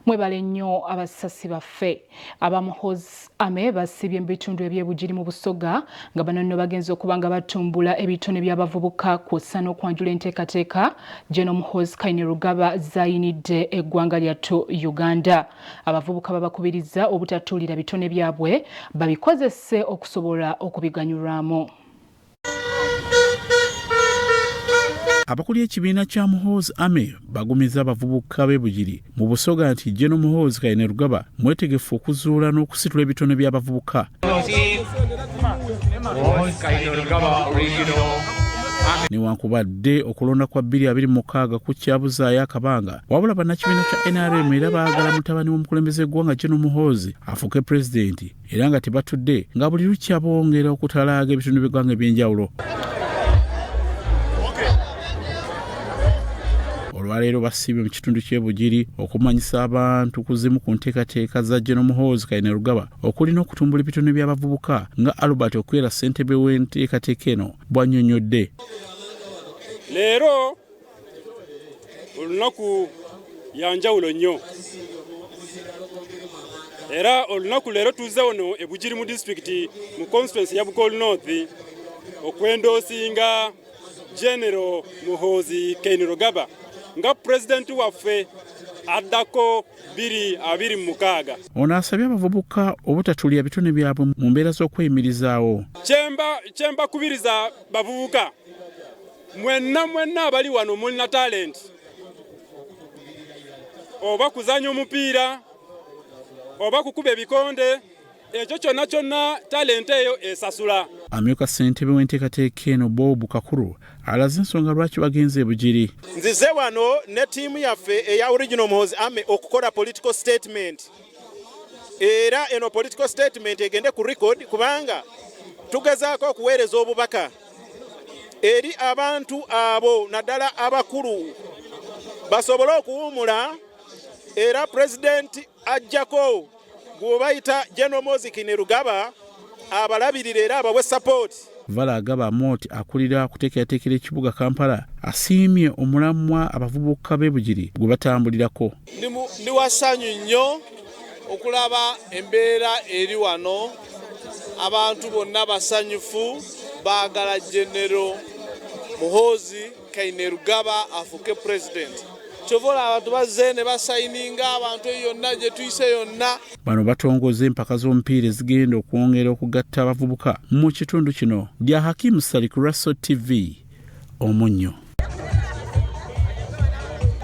Mwebale nnyo abasasi baffe. Aba Muhoozi Army basiibye mu bitundu eby'e Bugiri mu Busoga nga bano nno bagenze okuba nga batumbula ebitone by'abavubuka kw'ossa n'okwanjula enteekateeka General Muhoozi Kainerugaba z'ayinidde eggwanga lyattu Uganda. Abavubuka babakubirizza obutatuulira bitone byabwe babikozese okusobola okubiganyulwamu. Abakulira ekibiina kya Muhoozi Army bagumiza abavubuka b'e Bugiri mu Busoga nti General Muhoozi Kainerugaba mwetegefu okuzuula n'okusitula ebitone by'abavubuka. Newankubadde okulonda kwa 2026 kukyabuzaayo akabanga, wabula bannakibiina kya NRM era baagala mutabani w'omukulembeze w'eggwanga General Muhoozi afuuke pulezidenti era nga tebatudde nga buli lukya bongera okutalaaga ebitundu by'eggwanga eby'enjawulo. Olwaleero basiibye mu kitundu ky'e Bugiri okumanyisa abantu ku zimu ku nteekateeka za General Muhoozi Kainerugaba okuli n'okutumbula ebitone by'abavubuka nga Albert Okwera ssentebe w'enteekateeka eno bw'annyonnyodde. Leero olunaku yanjawulo nnyo era olunaku leero tuzze wano e Bugiri mu disitulikiti mu constituency ya Bukol North okwendoosinga General Muhoozi Kainerugaba nga pulezidenti waffe addako 2026. Ono asabye abavubuka obutatulya bitone byabwe mu mbeera z'okweyimirizaawo. Kyembakubiriza bavubuka mwenna mwenna abali wano mulina talenti oba kuzanya omupiira oba kukuba ebikonde ekyo kyonna kyonna talenti eyo esasula. Amyuka ssentebe w'enteekateeka eno Bob Kakuru alaze ensonga lwaki bagenze e Bugiri. Nzize wano ne ttiimu yaffe eya Original Muhoozi Army okukola political statement era eno political statement egende ku record kubanga tugezaako okuweereza obubaka eri abantu abo naddala abakulu basobole okuwumula era pulezidenti ajjako gwebayita General Muhoozi Kainerugaba abalabirira era abawe support. Vala Agaba Amooti akulira okuteekerateekera ekibuga Kampala asiimye omulamwa abavubuka b'e Bugiri gwe batambulirako. Ndi wa ssanyu nnyo okulaba embeera eri wano, abantu bonna basanyufu, baagala Genero Muhoozi Kainerugaba afuuke pulezidenti. Kyova olaba abantu bazze ne basayininga abantu eyo yonna gye tuyise yonna. Bano batongoza empaka z'omupiira ezigenda okwongera okugatta abavubuka mu kitundu kino. Bya Hakim Ssali ku Raso TV, Omunnyo.